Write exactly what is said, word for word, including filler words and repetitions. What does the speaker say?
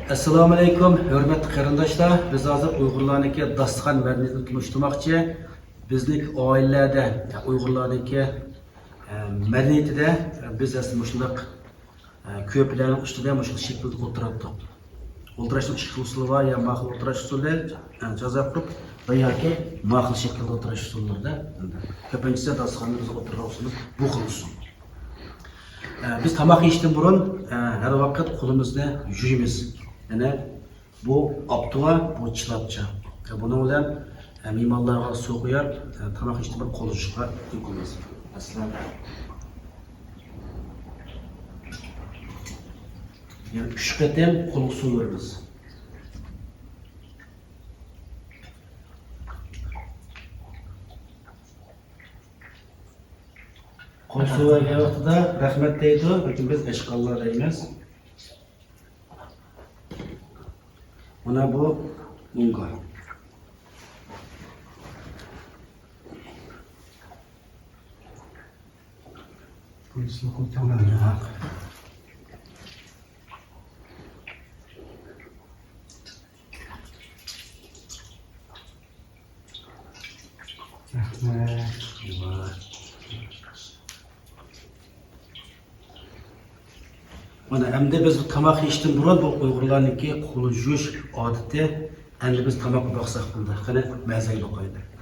ئەسسالامۇئەلەيكۇم، ھۆرمەتلىك قېرىنداشلار. بىز ھازىر ئۇيغۇرلارنىڭكى داستىخان مەدەنىيىتىنى تونۇشتۇرماقچى. بىزنىڭ ئائىلىلەردە، ئۇيغۇرلارنىڭكى، ئە، مەدەنىيىتىدە، ئە، بىز ئەسلى مۇشۇنداق، ئە، كۆرپىلەرنىڭ ئۈستىدە مۇشۇنداق شەكىلدە ئولتۇراتتۇق. ئولتۇرۇشنىڭ ئىككى خىل ئۇسۇلى بار، يا ماخىل ئولتۇرۇش ئۇسۇلى، ئە، جازا قىلىپ، ۋە ياكى ماخىل شەكىلدە ئولتۇرۇش ئۇسۇللىرىدا. كۆپىنچىسى داستىخاندا بىز ئولتۇرغان ئۇسۇلىمىز بۇ خىل ئۇسۇل. ئە، بىز تاماق يېيىشتىن بۇرۇن، ئە، ھەر ۋاقىت قولىمىزنى يۇيىمىز. يەنى بۇ ئاپتۇۋا، بۇ چىلاپچا. ئە، بۇنىڭ بىلەن، ئە، مېھمانلارغا سۇ قۇيار، ئە، تاماق يېيىشتىن بۇرۇن قول يۇيۇشقا ئىمكان بار. مەسىلەن، يەنى ئۈچ قېتىم قولغا سۇ بېرىمىز. قول سۇ بەرگەن ۋاقتىدا رەھمەت دەيدۇ، لېكىن بىز ئەشقاللا دەيمىز. مانا بۇ مۇڭگا. رەھمەت. مانا ئەمدى بىز تاماق يېيىشتىن بۇرۇن بۇ ئۇيغۇرلارنىڭكى قول يۇيۇش ئادىتى، ئەمدى بىز تاماققا باقساق بولدى. قېنى، مەزەگە باقايلى.